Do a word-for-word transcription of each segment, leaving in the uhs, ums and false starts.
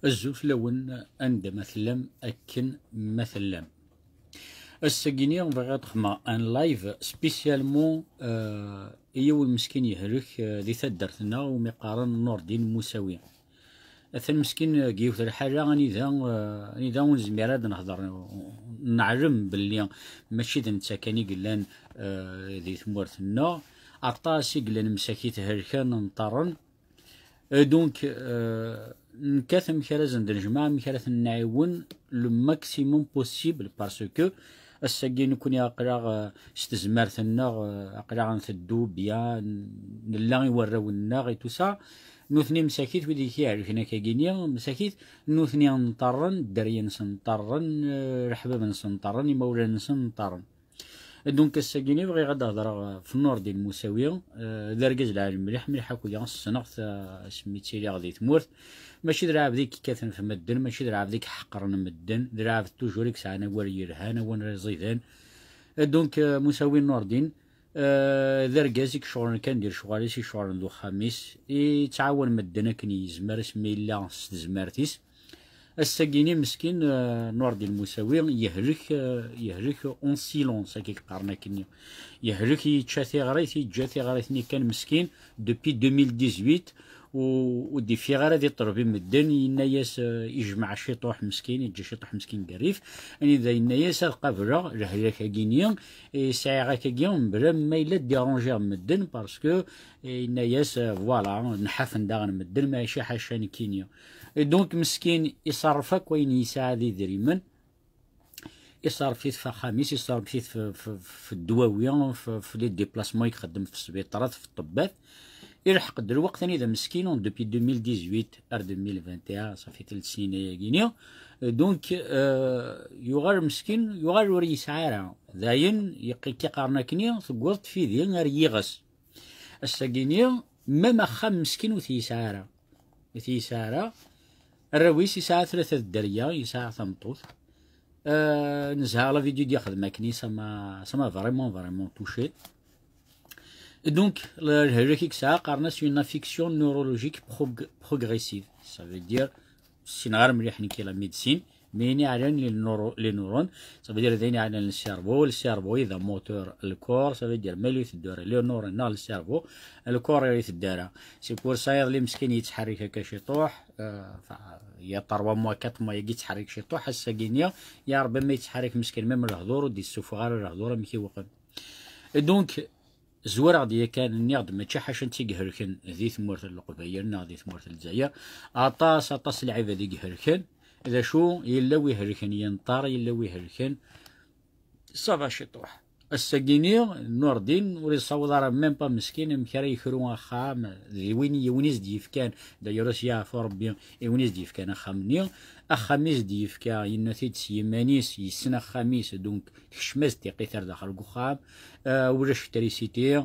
Azul fell-awen, anda ma tellam, akken ma tellam. Ass-agi-ni bɣiɣ ad xedmeɣ un live spécialement, euh, i yiwen meskin yehlek, euh, di taddart-nneɣ, umi qqaren Nurdin Musawi. Atan meskin deg yiwet lḥala anida, euh, anida ur nezmir ad nehder, neɛlem belli mačči d netta kan i yellan, euh, di tmurt-nneɣ. Aṭas i yellan msakit helken, nṭerren. Euh, donc, euh, nekkat amek ara sen-d-nejmeɛ, amek ara ten-nɛiwen le maximum possible, parce que ass-agi nekni aql-aɣ, euh, s tezmert-nneɣ, euh, aql-aɣ nteddu bien, nella i warraw-nneɣ et tout ça. Nutni msakit, wid i k-iɛelken akkagini, msakit, nutni nṭerren, dderya-nsen nṭerren, euh, leḥbab-nsen nṭerren, imawlan-nsen nṭerren. Donc, ass-agi-ni bɣiɣ ad d-hedreɣ ɣef Nurdin Musawi, euh, d argaz lɛali mliḥ, mliḥ akk, ssneɣ-t, euh, asmi ttiliɣ di tmurt. Mačči d lɛebd i yekkaten ɣef medden, mačči d lɛebd i iḥeqren medden, d lɛebd toujours i yesɛan awal yelhan, awal iẓidan. Euh, donc, euh, Musawi Nurdin, euh, d argaz i iceɣlen kan di lecɣal-is, iceɣlen d uxxam-is, yettɛawan medden akken yezmer asmi yella s tezmert-is. Ass-agi-ni meskin, euh, Nurdin Musawi yehlek, euh, yehlek en silence, akka i qqaren akkenni. Yehlek, yečča tiɣrit, yeǧǧa tiɣrit-nni kan meskin depuis deux mille dix-huit, u, ur d-ifiɣ ara di ṭṭleb i medden, yenna-yas, euh, ijmeɛ ciṭuḥ meskin, yeǧǧa ciṭuḥ meskin deg rrif, anida yenna-yas ad qableɣ lehlak-agi-ni, i sɛiɣ akkagi, mebla ma yella ddiranjiɣ medden, parce que, yenna-yas, euh, voilà, nḥafen daɣen medden, mačči ḥaca nekkini. Et donc, meskin, iṣerref akk ayen yesɛa d idrimen, iṣerref-it f axxam-is, iṣerref-it f, f, f ddwawi, f, f les déplacements i ixeddem f sbiṭarat, f ṭṭebbat. Ilḥeq-d lweqt anida meskin, depuis deux mille dix-huit ar deux mille vingt et un, ça fait telt snin ayagi-ni. Donc, euh, yuɣal meskin, yuɣal ur yesɛi ara. Dayen, yeqqi-, qqaren akkenni, tewweḍ tfidi ar yiɣes. Ass-agi-ni, même axxam meskin ur t-yesɛi ara. Ur t-yesɛi ara. Arraw-is yesɛa tlata d dderya, yesɛa tameṭṭut. Euh, nezha la vidéo i d-yexdem akkenni, ça m'a, ça m'a vraiment, vraiment touché. Et donc, le, le, le, ça, qqaren-as une affection neurologique prog-, progressive. Ça veut dire, ssineɣ ara mliḥ nekki la médecine, mais ayen iɛellan les neuro-, les neurones, ça veut dire d ayen iɛellan le cerveau, le cerveau est un moteur, le corps, ça veut dire ma yella ur iteddu ara les neurones neɣ le cerveau, le corps ur iteddu ara. C'est pour ça iḍelli meskin yettḥerrik akka ciṭuḥ, euh, enfin, il y a trois mois, quatre mois, yagi yettḥerrik ciṭuḥ, ass-agi-ni, ya Rebbi ma yettḥerrik meskin, même lehdur ur d-yessufeɣ ara lehdur amek iwqem. Et donc, zwareɣ-d yakan, nniɣ-d mačči ḥaca netta i ihelken di tmurt n Leqbayel neɣ di tmurt n Lezzayer. Aṭas, aṭas n lɛibad i ihelken. D acu, yella wi ihelken yenṭer, yella wi ihelken ça va ciṭuḥ. Ass-agi-ni, Nurdin ur yessaweḍ ara, même pas meskin, amek ara yekru axxam, d win, yiwen i s-d-yefkan, d'ailleurs, ad s-yeɛfu Rebbi, i win i s-d-yefkan axxam-nni. Axxam i s-d-yefka, yenna-t-id s yiman-is, yessen axxam-is, donc tekcem-as-d tiqqit ar daxel n uxxam, euh, ulac trisiti,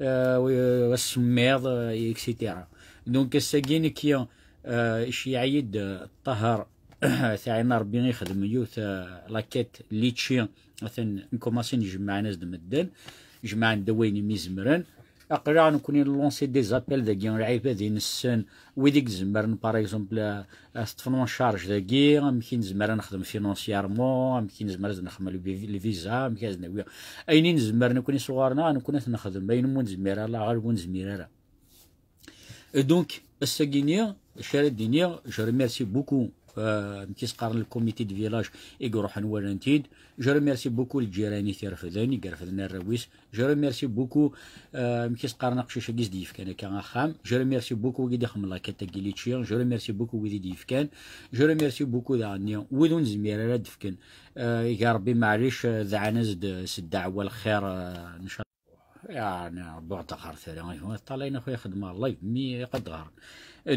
euh, asemmiḍ, euh, et cetera. Donc, ass-agi nekki, euh, iceyyeɛ-iyi-d, euh, Ṭaher, tiɛina Rebbi, ixdem yiwet, euh, la quête litchi, atan nkumaṣi njemmeɛ-as-d medden, jemɛen-d awayen imi zemren. Aql-aɣ nekkni nlancer des appels dagi, lɛibad i nessen, wid i izemren, par exemple, a, a s-ṭṭfen en charge dagi, amek i nezmer ad nexdem financièrement, amek i nezmer ad nexdem le vi-, le visa, amek ad nawi ayen i nezmer nekkni s uɣar-nneɣ, nekkni ad t-nexdem, ayen umi nezmir ara, ɣer umi nezmir ara. Et donc, ass-agi-ni, acu ara d-iniɣ, je remercie beaucoup, euh, amek i s-qqaren, le comité de village i iruḥen walan-t-id. Je remercie beaucoup lǧiran i t-irefden, i irefden arraw-is. Je remercie beaucoup, euh, amek i s-qqaren, aqcic-agi i s-d-yefkan akka axxam. Je remercie beaucoup wid i d-ixemmen la quête-agi litchi. Je remercie beaucoup wid i d-yefkan. Je remercie beaucoup daɣen wid ur nezmir ara ad d-fken. Euh, iga Rebbi, maɛlic, euh, dɛan-as-d s ddeɛwa lxir, euh, n Ya, ne, Rebbi ɣ-d-ɣer tura, ihi, ṭalayen a xuya xedmeɣ live, mi ɣ-d-ɣer.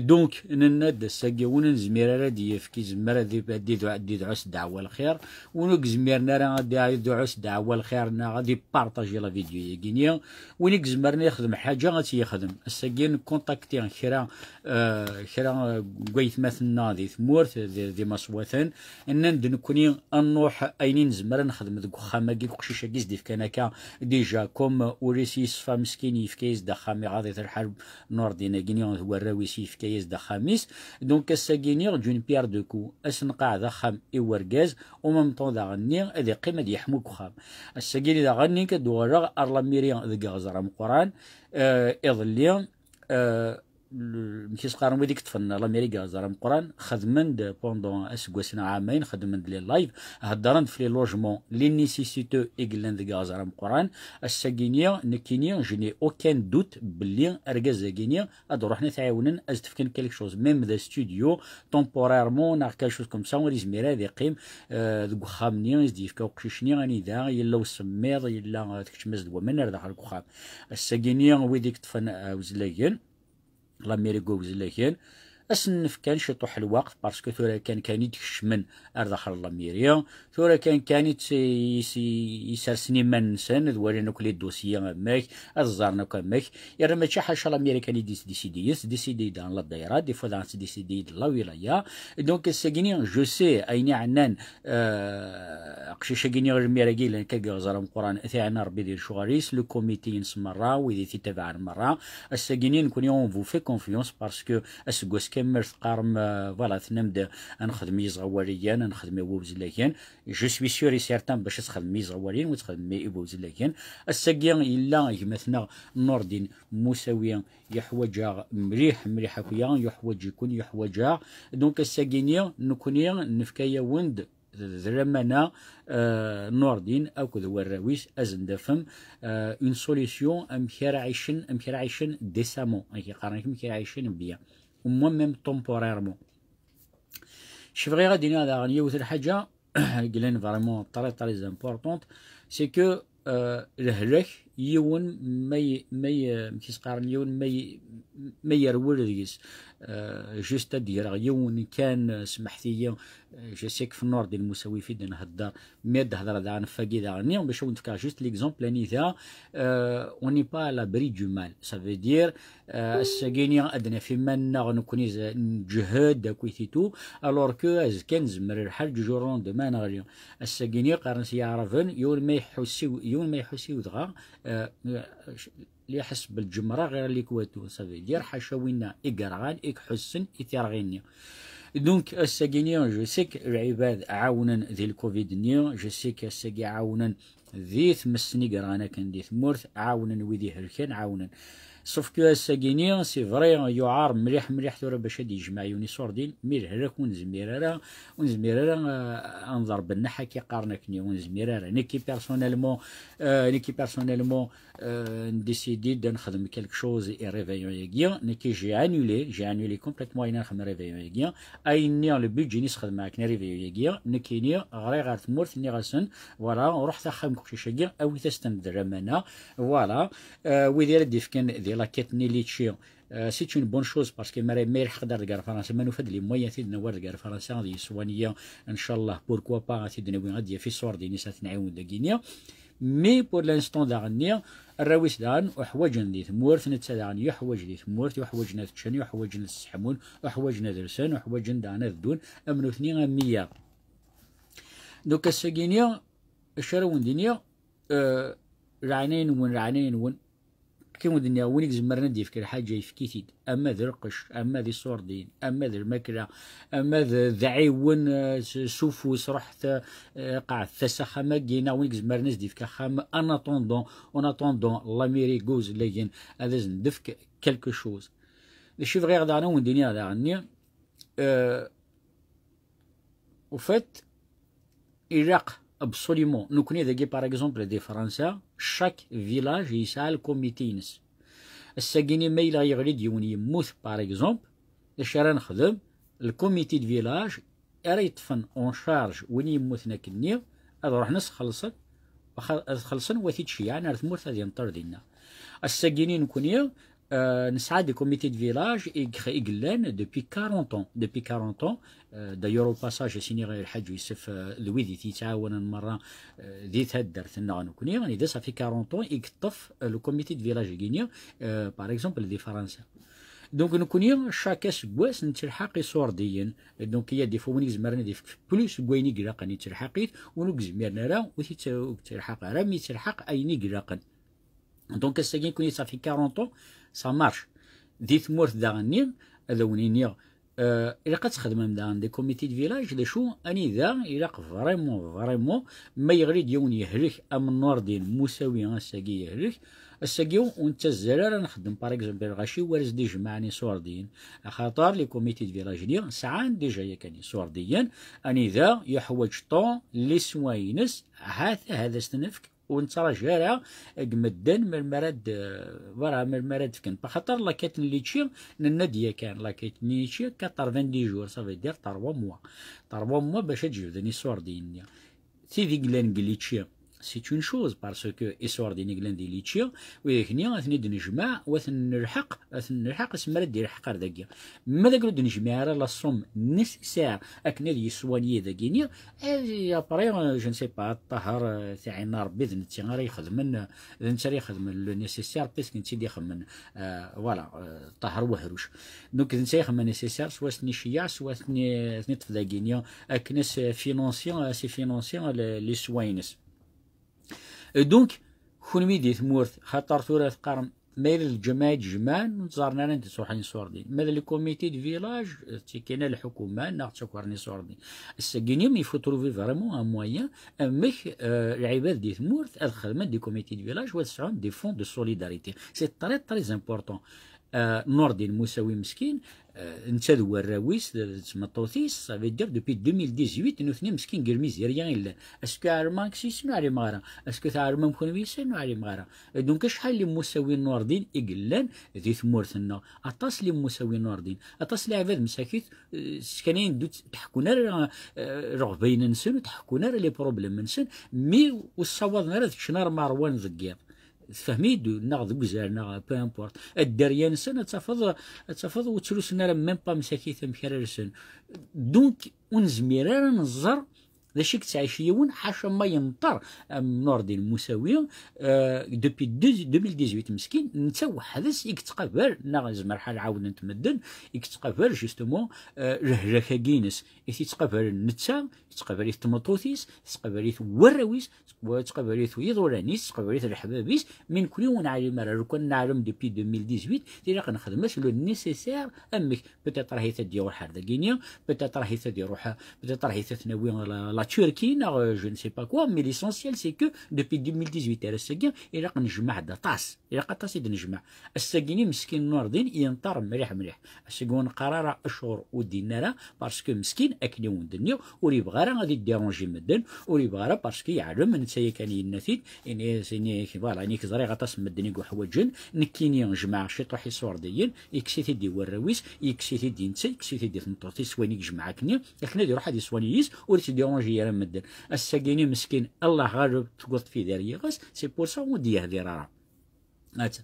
Donc, nenna-d ass-agi, win ur nezmir ara ad d-yefk, izmer ad i-, ad d-idɛu, ad d-idɛu s ddeɛwa lxir. Win ur yezmiren ara ad d-idɛu s ddeɛwa lxir, neɣ ad ipartaji la vidéo-yagi-ni. Win i izemren ad yexdem ḥaǧa, ad tt-yexdem. Ass-agi, nkuntakti kra, euh, kra, euh, n waytmaten-nneɣ di tmurt, di, di Maswaten. Nnan-d nekkni ad nruḥ, ayen i nezmer ad nexdem deg uxxam-agi, deg uqcic-agi i s-d-ifkan akka, déjà, comme ur s yeṣfa meskin, yefka-yas-d axxam, iɣaḍ-it lḥal Nurdin-agi d warraw-is, yefka-yas-d axxam-is. Donc ass-agi-nni d'une pierre deux coups, asenqaɛ d axxam i urgaz, au même temps daɣen-nni ad iqqim ad yeḥmu deg uxxam. Ass-agi-nni daɣen-nni ad d-uɣaleɣ ar Lamiri deg Aɣeẓra Meqqran, euh, iḍelli, euh, le- amek i s-qqaren wid i yeṭṭfen Lamiri deg Aɣeẓra Meqqran, xedmen-d pendant aseggas neɣ ɛamayen, xedmen-d les lives, heddren-d f les logements, les nécessiteux i yellan deg Aɣeẓra Meqqran. Ass-agi-nni, nekkini, je n'ai aucun doute belli argaz-agi-nni ad ruḥen ad t-ɛiwnen, ad s-d-fken quelque chose, même d studio, temporairement, neɣ quelque chose comme ça, ur yezmir ad iqqim, euh, deg uxxam-nni i s-d-yefka uqcic-nni, anida yella usemmiḍ, yella, euh, tkeččem-as-d waman ar daxel deg uxxam. Ass-agi-nni, wid i yeṭṭfen, euh, awezlagen, Lamiri deg wawezlagen, ad sen-nefk kan ciṭuḥ lweqt, parce que tura kan kan i d-kecmen ar daxel n Lamiri, tura kan kan i tt- i s- i sersen iman-nsen, ad walin akk les dossiers amek, ad ẓren akk amek, yerna mačči ḥaca Lamiri kan i d-yettdisidi, yettdisidi-d la daïra, des fois daɣen tettdisidi-d la wilaya. Donc ass-agi-nni, je sais, ayen iɛennan, euh, aqcic-agi-nni, lmir-agi yellan kan deg Aɣeẓra Meqqran, ad t-iɛenna Rebbi di lecɣal-is, le comité-ines merra, wid i t-itabaɛen merra. Ass-agi-nni, nekkni, on vous fait confiance, parce que aseggas kamel teqqarem, euh, voilà, tennam-d ad nexdem iẓɣawaliyen, ad nexdem iwawezlagen. Je suis sûr et certain bac ad txedmem iẓɣawaliyen, ad txedmem iwawezlagen. Ass-agi yella gma-tneɣ Nurdin Musawi yeḥwaǧ-aɣ mliḥ, mliḥ akya, yeḥwaǧ-iken, yeḥwaǧ-aɣ. Donc ass-agi-nni nekkni nefka-yawen-d d lamana, euh, Nurdin akked warraw-is, ad sen-d-afem, euh, une solution, amek ara ɛicen, amek ara ɛicen décemment, amek i qqaren, amek ara ɛicen bien, au moins même temporairement. Cebɣiɣ ad d-iniɣ daɣen yiwet lḥaǧa, yellan vraiment très, très importante, c'est que, euh, lehlak yiwen ma y- ma y- amek i s-qqaren, yiwen ma y- ma yerwel deg-s. Euh, juste ad d-greɣ yiwen kan, euh, smeḥt-iyi, euh, je sais que f Nurdin Musawi fi d-nhedder, mi ad d-hedreɣ daɣen f wagi daɣen-nni, bac ad wen-d-fkeɣ juste l'exemple anida, euh, on n'est pas à l'abri du mal. Ça veut dire, euh, ass-agi-nni ad d-naf iman-nneɣ nekkni z- nǧehhed akkit et tout, alors que azekka nezmer lḥal du jour au lendemain neɣli. Ass-agi-nni qqaren s Yiɛraben, yiwen ma iḥussiw, yiwen ma iḥussiw dɣa, euh, li ḥesb lǧemra ɣir likwatu, ça veut dire ḥaca winna i yerɣan, i iḥussen i tirɣin-nni. Donc ass-agi-nni, je sais que lɛibad ɛawnen di lcovid-nni, je sais que ass-agi ɛawnen di tmes-nni i yerɣan akken di tmurt, ɛawnen wid ihelken, ɛawnen. Sauf que ass-agi-nni, c'est vrai, yuɛar mliḥ, mliḥ tura bac ad yejmeɛ yiwen iṣurdi, mi lehlak ur nezmir ara, ur nezmir ara, euh, ad nḍerb nneḥ akka i qqaren akkenni, ur nezmir ara. Nekki personnellement, euh, nekki personnellement, euh, ndécidi-d ad nexdem quelque chose i réveillon-agi. Nekki, j'ai annulé, j'ai annulé complètement ayen ara nexdem réveillon-agi. Ayenni, le budget-nni sxedmeɣ akken réveillon-agi. Nekkini, ɣriɣ ɣer tmurt, nniɣ-asen, voilà, ruḥet axxam n uqcic-agi, awit-as-ten d lamana. Voilà. Euh, wid ara d-ifken di laket-nni litchi, euh, c'est une bonne chose, parce que ma ma yelḥeq-d ar deg ar Fransa, ma nufa-d les moyens ad t-id-nawi ar deg ar Fransa, ad yeswani, ncallah, pourquoi pas, ad t-id-nawi, ad d-yaf iṣurdiyen-is, ad t-nɛiwen dagi-nni. Mais pour l'instant daɣen-nni, arraw-is daɣen uḥwaǧen di tmurt, netta daɣen yuḥwaǧ di tmurt, uḥwaǧen ad ččen, uḥwaǧen ad sseḥmun, uḥwaǧen ad rsen, uḥwaǧen daɣen ad ddun am nutni am wiyaḍ. Donc ass-agi-nni, acu ara wen-d-iniɣ, euh, leɛnaya-nwen, leɛnaya-nwen, akken wen-d-nniɣ, win i izemren ad d-yefk lḥaǧa, yefk-it-id. Ama d lqecc, ama d iṣurdiyen, ama d lmakla, ama d, d aɛiwen, eh, s, s ufus, ruḥet, eh, qeɛdet-as axxam-agi, neɣ win i izemren ad s-d-yefk axxam, en attendant, en attendant, la mairie n Iwezlagen ad asen-d-tefk quelque chose. D acu i bɣiɣ daɣen ad wen-d-iniɣ daɣen-nni, eh, au fait, ilaq absolument, nekkni dagi, par exemple, di Fransa, chaque village yesɛa lkumiti-ines. Ass-agi-nni ma yella yeɣli-d yiwen yemmut, par exemple, d acu ara nexdem? Lkumiti de village ara yeṭṭfen en charge win yemmuten akkenni, ad ruḥen ad s-xellṣen, waxa-, ad xellṣen wat ittceyyiɛen ar tmurt ad yenṭer dinna. Ass-agi-nni nekkni, euh, nesɛa des comités de village i gx-, i yellan depuis quarante ans. Depuis quarante ans, euh, d'ailleurs, au passage, ad s-iniɣ i Lḥaǧ Yusef, euh, d wid i t-yettɛawanen merra, euh, di taddart-nneɣ nekkni, anida ça fait quarante ans i yeṭṭef, euh, le comité de village-agi-nni, euh, par exemple, di Fransa. Donc nekkni, chaque aseggas, nettelḥaq iṣurdiyen. Donc, il y a des fois win i izemren ad yefk plus n wayen i ilaqen, yettelḥaq-it, win ur yezmiren ara, ur t-yettelḥaq ara, mi yettelḥaq ayen i ilaqen. Donc ass-agi, nekkni, ça fait quarante ans, ça marche. Di tmurt daɣen-nni, ad awen-iniɣ, euh, ilaq ad txedmem daɣen des comités de village, d acu, anida ilaq vraiment, vraiment, ma yeɣli-d yiwen yehlek am Nordin Musawi, ass-agi yehlek, ass-agi ur nettazzal ara nxeddem, par exemple, lɣaci war s-d-ijemɛen iṣurdiyen, axaṭer les comités de village-nni sɛan déjà yakan iṣurdiyen, anida yeḥwaǧ Tom les soins-ines, ha-t-a, ad as-t-nefk, ur nettraǧu ara deg medden melmi ara d-, voilà, melmi ara d-fken. Axaṭer la quête n litchi, nenna-d yakan, la quête n litchi, quatre-vingt-dix jours, ça veut dire trois mois. Trois mois bac ad jebden iṣurdiyen-nni. Tid i yellan deg litchi, c'est une chose, parce que iṣurdiyen i yellan di litchi, widak-nni ad ten-id-nejmeɛ, u ad ten-nelḥeq, ad ten-nelḥeq asmi ara d-ilḥeq ar dagi. Ma d akken ur d-nejmiɛ ara la somme nécessaire akken ad yeswani dagi-nni, eh, après, euh, je ne sais pas, Ṭaher, euh, tiɛina Rebbi, d netta ara ixedmen, d netta ara ixedmen le nécessaire, puisque netta i d-ixemmen, euh, voilà, euh, Ṭaher Wahruc. Donc, d netta i ixemmen nécessaire, soit ad ten-iceyyeɛ, soit ad ten-, ad ten-iṭṭef dagi-nni, akken ad s-financer, ad s-financer le-, les soins-ines. Et donc, kunwi di tmurt, xaṭer tura teqqarem, ma yella lǧamaɛ i d-jemɛen, ur ẓerren ara anda ttruḥen iṣurdiyen. Ma d le comité de village, ttikkina lḥukuma, neɣ ttakren iṣurdiyen. Ass-agi-nni, il faut trouver vraiment un moyen, amek, euh, lɛibad di tmurt ad xedmen des comités de village, u ad sɛun des fonds de solidarité. C'est très, très important. Euh, Nordin Musawi meskin, euh, netta d warraw-is, d, d tmeṭṭut-is, ça veut dire depuis deux mille dix-huit, nutni meskin deg lmizirya i llan. Est-ce que ɛelmeɣ amek s-yessen, ur ɛlimeɣ ara. Est-ce que tɛelmem kunwi yes-sen, ur ɛlimeɣ ara. Et donc, acḥal n Musawi Nordin i yellan di tmurt-nneɣ? Aṭas n Musawi Nordin. Aṭas n lɛibad msakit, euh, skanayen-d ur tt-, ḥekkun ara, euh, leɣbayen-nsen, ur ḥekkun ara les problèmes-nsen, mi ur ssawaḍen ara ad ččen ara ma ṛwan deg yiḍ. Tfehmem-iyi-d, neɣ deg uzal, neɣ peu importe. Dderya-nsen ad tafeḍ, ad tafeḍ ur ttlusun ara même pas msakit amek ara lsen. Donc, ur nezmir ara ad nẓer d acu i yettɛici yiwen, ḥaca ma yenṭer am Nordin Musawi, euh, depuis deux-, deux mille dix-huit meskin, netta weḥd-s i yettqabal, neɣ yezmer ḥal ɛawnen-t medden, i yettqabal justement, euh, lehlak-agi-ines. I t-yettqabalen netta, yettqabal-it tmeṭṭut-is, tettqabal-it warraw-is, tettqabal-it iḍulan-is, tettqabal-it leḥbab-is, mi nekni ur neɛlim ara, lukan neɛlem depuis deux mille dix-huit, ilaq nexdem-as le nécessaire, amek, peut-être ahi-t ad d-iruḥ ar dagini, peut-être ahi-t ad iruḥ, peut-être ahi-t ad t-nawi la, la Turquie, neɣ, euh, je ne sais pas quoi, mais l'essentiel c'est que depuis deux mille dix-huit ar ass-agi, ilaq nejmeɛ-d aṭas, ilaq aṭas i d-nejmeɛ. Ass-agi-ni meskin Nordin yenṭer mliḥ mliḥ. Ass-agi ur neqqar ara acuɣer ur d-yenni ara, parce que meskin, akken i wen-d-nniɣ, ur yebɣi ara ad iddiranji medden, ur yebɣi ara parce que yeɛlem, netta yakan yenna-t-id, ini-as, ini-ak, voilà, ini-ak ẓriɣ aṭas n medden i yuḥwaǧen, nekkini jemɛeɣ ciṭuḥ iṣurdiyen, yekkes-it-id i warraw-is, yekkes-it-id i netta, yekkes-it-id i tmeṭṭut-is, s wayen i yejmeɛ akkenni, akken ad iruḥ ad iswan yis, ur ittdiranji ara medden. Ass-agi-ni meskin, Allah ɣaleb, tewweḍ tfidi ar yiɣes, c'est pour ça ur d-yehdir ara. Atta.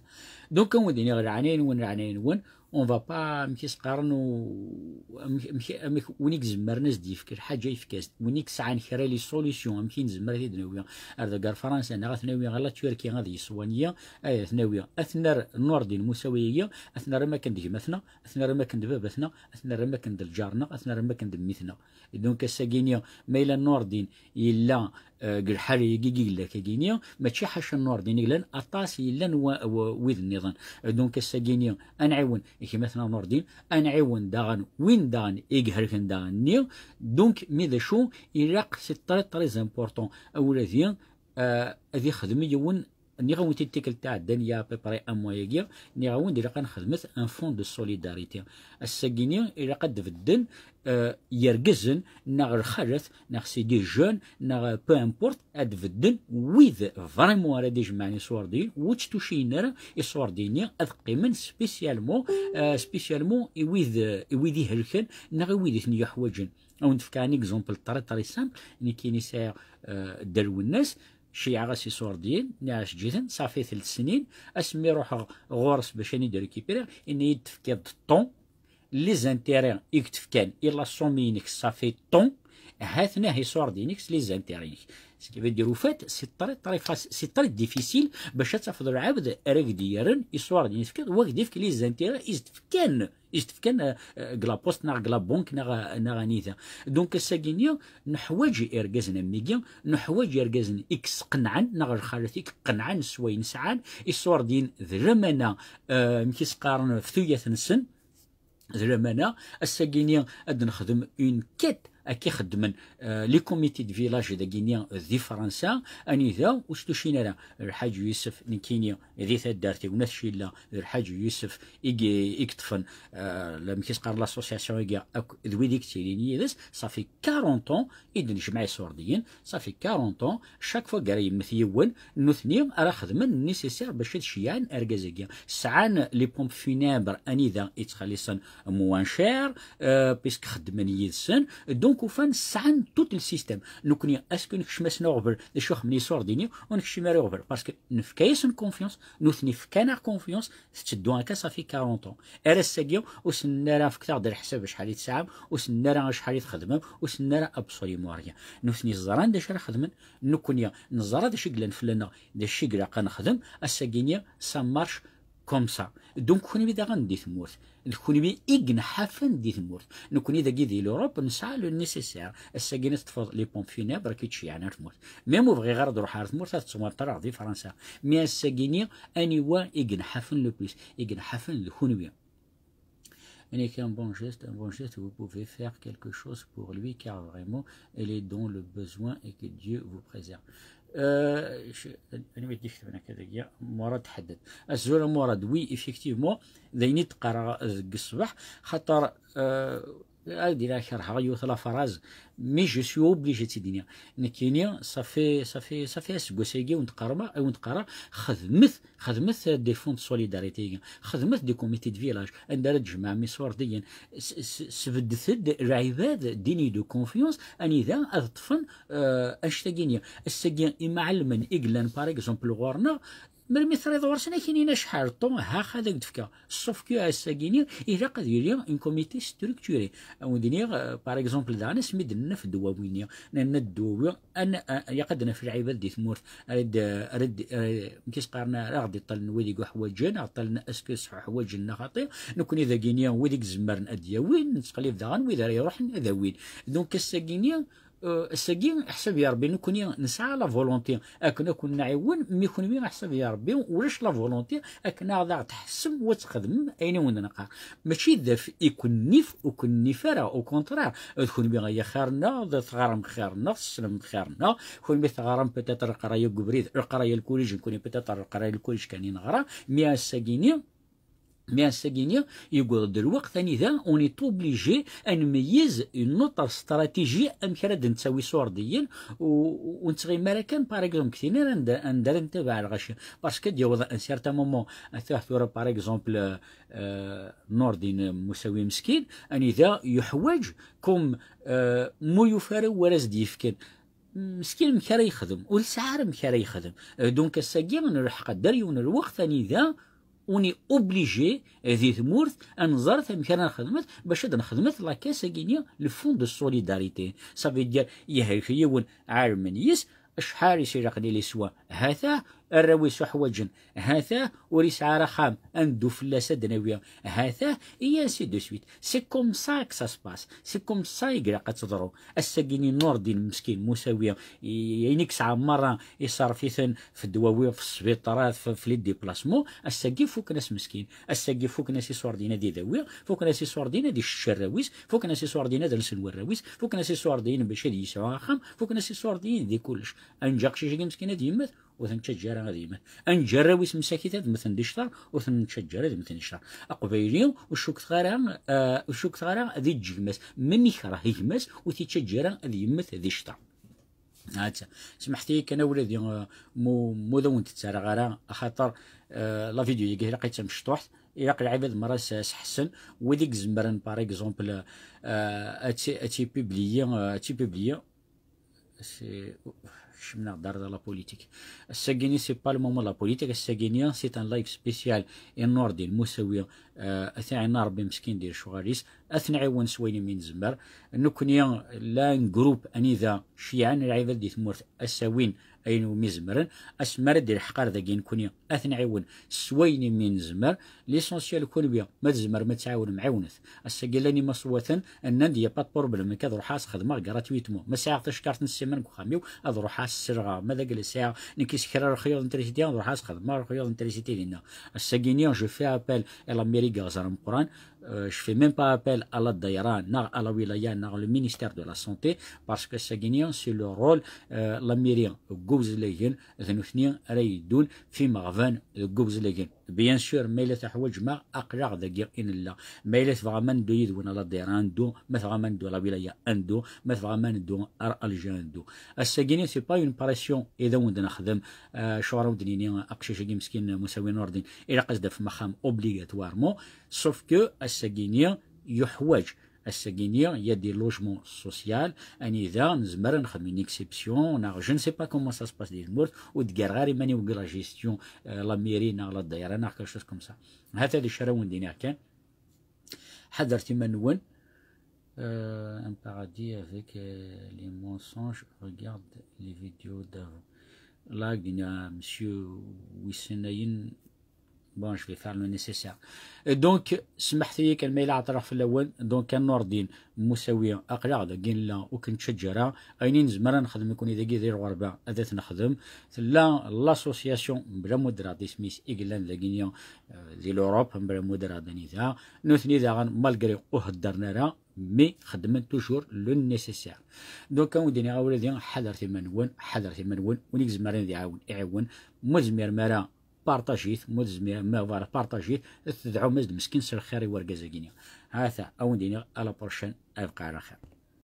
Donc, ad wen-d-iniɣ, leɛnaya-nwen, leɛnaya-nwen, on va pas, amek i s-qqaren, u-, amek, amek, amek win i izemren ad s-d-yefk lḥaǧa, yefk-as-d. Win i yesɛan kra les solutions, amek i nezmer ad t-id-nawi ar deg ar Fransa, neɣ ad t-nawi ɣer la Turquie ad yeswani, ad t-nawi, ad t-nerr Nordin Musawi-agi, ad t-nerr am akken d gma-tneɣ, ad t-nerr am akken d baba-tneɣ, ad t-nerr am akken d lǧar-nneɣ, ad t-nerr am akken d mmi-tneɣ. Et donc, ass-agi-ni, ma yella Nordin yella, euh, deg lḥal-agi i yella akkagi-ni, mačči ḥaca Nordin i yellan, aṭas yellan wa-, wa-, wid nniḍen. Et donc, ass-agi-ni, ad nɛiwen gma-tneɣ Nordin, ad nɛiwen daɣen win daɣen i ihelken daɣen-nni. Donc, mi d acu, ilaq, c'est très, très important, awladi, euh, ad ixdem yiwen Nniɣ-awen-t-id tikkelt iɛeddan, il y a à peu près un mois-agi, nniɣ-awen-d ilaq ad nexdmet un fonds de solidarité. Ass-agi-ni ilaq ad d-bedden, euh, yergazen, neɣ lxalat, neɣ c'est des jeunes, neɣ, euh, peu importe, ad d-bedden wid vraiment ara d-ijemɛen iṣurdiyen, ur tttuciyen ara iṣurdiyen-nni, ad qqimen spécialement, euh, spécialement i wid, euh, i wid ihelken, neɣ i wid i ten-yuḥwaǧen. Ad wen-d-fkeɣ un exemple très, très simple, nekkini sɛiɣ, euh, Dda Lwennas, Ceyɛeɣ-as iṣurdiyen, nniɣ-as eǧǧ-iten, ṣafi telt snin, asmi ruḥeɣ ɣur-s bac ad ten-id-récupérer, yenna-yi-d tefkiḍ-d ton, les intérêts i k-d-fkan, i la somme-inek, ṣafi ton, Ha-ten-ah iṣurdiyen-ik s les intérêts-inek. Ce qui veut dire, au fait, c'est très, très facile, c'est très difficile bac ad tafeḍ lɛebd ara k-d-yerren iṣurdiyen i tefkiḍ, wa k-d-ifk les intérêts i s-d-fkan, i s-d-fkan, euh, euh, deg la poste neɣ deg la banque neɣ, neɣ anida. Donc, ass-agi-nni, neḥwaǧ irgazen am wigi, neḥwaǧ irgazen i yesqenɛen, neɣ lxalat i iqenɛen s wayen sɛan, iṣurdiyen d lamana, euh, amek i s-qqaren, ɣef tuyat-nsen, d lamana, ass-agi-nni ad nexdem une quête akka i xeddmen, euh, les comités de village dagi-nni di Fransa, anida ur stucin ara Lḥaǧ Yusef, nekkini di taddart-iw n At Cilla, d Lḥaǧ Yusef i y-, i yeṭṭfen, euh, la, amek i s-qqaren, l'association-agi akk d wid i yettilin yid-s, ça fait quarante ans i d-nejmeɛ iṣurdiyen, ça fait quarante ans, chaque fois ara yemmet yiwen, nutni ara xedmen nécessaire bac ad ceyyɛen argaz-agi. Sɛan les pompes funèbres anida i ttxelliṣen moins cher, euh, puisque xeddmen yid-sen, donc ufan sɛan tout le système. Nekkni, est-ce que nekcem-asen uɣbel, d acu xedmen iṣurdiyen, ur nekcim ara uɣbel, parce que nefka-yasen confiance, nutni fkan-aɣ confiance, tetteddu akka, ça fait quarante ans. Ar ass-agi, ur sen-nni ara fket-aɣ-d leḥsab acḥal i tesɛam, ur sen-nni ara acḥal i txedmem, ur sen-nni ara absolument rien. Nutni ẓran d acu ara xedmen, nekkni neẓra d acu i yellan fell-aneɣ, d acu i ilaq ad nexdem, ass-agi-nni, ça marche comme ça. Donc, kenwi daɣen di tmurt, d kenwi i yenḥafen di tmurt. Nekkni dagi di l'Europe nesɛa le nécessaire. Ass-agi-nni teṭṭfeḍ les pompes funèbres, ad k-id-ceyyɛen ar tmurt. Même ur bɣiɣ ara ad ruḥeɣ ar tmurt, ad ttwaṭṭreɣ di Fransa. Mais ass-agi-nni, aniwa i yenḥafen le plus? I yenḥafen d kenwi. N'est qu'un bon geste, un bon geste, vous pouvez faire quelque chose pour lui, car vraiment, il est dans le besoin et que Dieu vous préserve. Euh, je, anwa i d-iketben akka dagi? Murad Haddad. Azul a Murad, oui, effectivement, d ayen i d-qqareɣ deg ṣṣbeḥ, xaṭer, euh, ad ila kerheɣ yiwet la phrase, mais je suis obligé ad tt-id-iniɣ. Nekkini, ça fait, ça fait, ça fait aseggas-agi i wen-d-qqareɣ, i wen-d-qqareɣ, xedmet, xedmet des fonds de solidarité, xedmet des comités de village, anda ara d-tjemɛem iṣurdiyen, s-, s-, sbeddet-d lɛibad, digne de confiance, anida ad ṭṭfen, euh, annect-agi-nni. Ass-agi, imɛellmen i yellan, par exemple, ɣur-neɣ, melmi terriḍ ɣur-sen, ad k-inin acḥal ṭṭu, ha, ad ak-d-fkeɣ. Sauf que ass-agi-nni, ilaq ad yili un comité structuré. Ad wen-d-iniɣ, euh, par exemple, daɣen, asmi d-nenna ɣef ddwawi-nni, nenna ddwawi, an-, a-, ilaq ad naf lɛibad di tmurt, ara d-, ara d-, ara, amek i s-qqaren, ara ɣ-d-iṭṭalen wid i yuḥwaǧen, ɣ-ṭṭalen est-ce que ḥwaǧen neɣ xaṭi. Nekkni dagi-nni, wid i izemren ad d-yawin, nettqellib daɣen wid ara iruḥen ad awin. Donc, ass-agi-nni, euh, ass-agi, ḥsab ya Rebbi, nekkni nesɛa la volonté akken ad ken-nɛiwen, mi kenwi, ḥsab ya Rebbi, ulac la volonté akken ad aɣ-tḥessem u ad txedmem ayen i wen-d-neqqar. Mačči d af-, i ken-nif, ur ken-nif ara, au contraire, d kenwi ay axir-nneɣ, d teɣram xir-nneɣ, tessnem xir-nneɣ, kenwi teɣram peut-être leqraya deg ubrid, leqraya n lkulij, nekkni peut-être leqraya n lkulij kan i neɣra, mi ass-agi-nni, Mais ass-agi-nni, yewweḍ-d lweqt anida on est obligé ad nmeyyez une autre stratégie amek ara d-nettawi iṣurdiyen, u, u nettɣimi ara kan, par exemple, deg tin anda, anda ara ntabaɛ lɣaci. Parce que ad yaweḍ un certain moment, ata tura, par exemple, euh, Nordin Musawi meskin, anida yuḥwaǧ, comme, euh, mu yufa ara wara s-d-yefken, meskin amek ara yexdem, ur yesɛi ara amek ara yexdem. Euh, donc ass-agi nlḥeq-d ar yiwen lweqt anida on est obligé, euh, di tmurt, ad nẓer amek ara nxedmet bac ad nxedmet la caisse-agi-nni, le fonds de solidarité. Ça veut dire, yehrik yiwen, ɛelmen yis, acḥal i s-ilaqen i les soins, ha-t-a, arraw-is uḥwaǧen, ha-t-a, ur yesɛi ara axxam, ad neddu fell-as ad d-nawi, ha-t-a, et ainsi de suite. C'est comme ça que ça se passe. C'est comme ça i ilaq ad teḍru. Ass-agi-nni Nordin meskin Musawi, i, ayen i yesɛa merra iṣerref-iten f ddwawi, f ssbiṭarat, f, f les déplacements. Ass-agi fuken-as meskin. Ass-agi fuken-as iṣurdiyen ad idawi, fuken-as iṣurdiyen ad icecc arraw-is, fuken-as iṣurdiyen ad lsen warraw-is, fuken-as iṣurdiyen bac ad yesɛu axxam, fuken-as iṣurdiyen di kullec. Ad neǧǧ aqcic-agi meskin ad yemmet, ur t-nettaǧǧa ara ad yemmet. Ad neǧǧ arraw-is msakit ad mmten di ccḍeṛ, ur ten-nettaǧǧa ara ad mmten di ccḍeṛ. Aqbayli, ur cukkeɣ ara, eh, ur cukkeɣ ara ad iǧǧ gma-s. Même ikreh gma-s, ur t-ittaǧǧa ara ad yemmet di ccḍeṛ. Hatta. Smeḥt-iyi kan a wladi, eh, mu, mu d awen-d-ttarraɣ ara, axaṭer, eh, la vidéo-agi ilaq-itt d tamecṭuḥt, ilaq lɛibad merra s-, s-ḥessen, wid i izemren, par exemple, eh, ad tt-, ad tt-ipubliyi, eh, ad tt-ipubliyi, c'est, kecmen-aɣ-d ar la politique. Ass-agi-nni, c'est pas le moment de la politique. Ass-agi-nni, c'est un live spécial i Nordin Musawi, Ad t-iɛin Ṛebbi meskin di lecɣal-is, ad t-nɛiwen s wayen imi nezmer. Nekkni llan groupe anida ceyɛen lɛibad di tmurt, ad s-awin ayen umi zemren. Asmi ara d-ilḥeq ar dagi nekkni ad t-nɛiwen s wayen imi nezmer. L'essentiel kunwi ma tzemrem ad tɛiwnem, ɛiwnet. Ass-agi llan imaṣwaten nnan-d y a pas de problème, nekk ad ruḥeɣ ad s-xedmeɣ gratuitement. Ma sɛiɣ tacekkart n ssiman deg uxxam-iw, ad ruḥeɣ ad s-selɣeɣ. Ma d agla sɛiɣ nekk isekra lexyuḍ n trisiti, ad ruḥeɣ ad s-xedmeɣ lexyuḍ n trisiti dinna. Ass-agi-nni je fais appel à la mairie n Iɣzer Ameqqran. Euh, je fais même pas appel à la daïra, neɣ à la wilaya, neɣ le ministère de la santé, parce que ass-agi-nni c'est le rôle, euh, la mairie n Ibezgen, d nutni ara yeddun f imeɣban n Ibezgen. Bien sûr, ma yella teḥwaǧem-aɣ, aql-aɣ dagi i nella. Ma yella tebɣam ad neddu yid-wen à la daïra, ad neddu. Ma tebɣam ad neddu à la wilaya, ad neddu. Ma tebɣam ad neddu ar Alger, ad neddu. Ass-agi-nni c'est pas une pression i d awen-d-nexdem. Euh, acuɣer ad awen-d-nini aqcic-agi meskin Musawi Nurdin ilaq ad s-d-tafem axxam obligatoirement? Sauf que ass-agi-nni yuḥwaǧ, ass-agi-nni il y a des logements sociaux anida nezmer ad nexdem une exception, neɣ je ne sais pas comment ça se passe di tmurt, ur d-ggareɣ ara iman-iw deg la gestion, euh, la mairie neɣ la daïra neɣ quelque chose comme ça. Hata d acu ara wen-d-iniɣ kan. Ḥadret iman-nwen. Euh, un paradis avec, euh, les mensonges, regarde les vidéos d'avant. Là, il y a monsieur Wissenayin. Bon, je vais faire le nécessaire. Et donc, smeḥt-iyi kan ma yella ɛeṭṭleɣ fell-awen. Donc, a Nurdin Musawi, aql-aɣ dagi nella, ur k-nettcaǧǧa ara. Ayen i nezmer ad nexdem nekkni dagi di lɣerba, ad t-nexdem. Tella l'association mebla ma ur ddreɣ isem-is i yellan dagi-nni, euh, di l'Europe, mebla ma ur ddreɣ anida. Nutni daɣen, malgré ur heddren ara, mais xeddmen toujours le nécessaire. Donc, a wen-d-iniɣ a wladi, ḥadret iman-nwen, ḥadret iman-nwen, win i izemren ad iɛawen, iɛiwen, ma ur tezmirem ara, partajit, ma ur tezmirem, ma, voilà, partajit, tedɛum-as-d meskin s lxir i wergaz-agi-nni. Hata, a wen-d-iniɣ, à la prochaine, ad bqaɣ ɛla xir.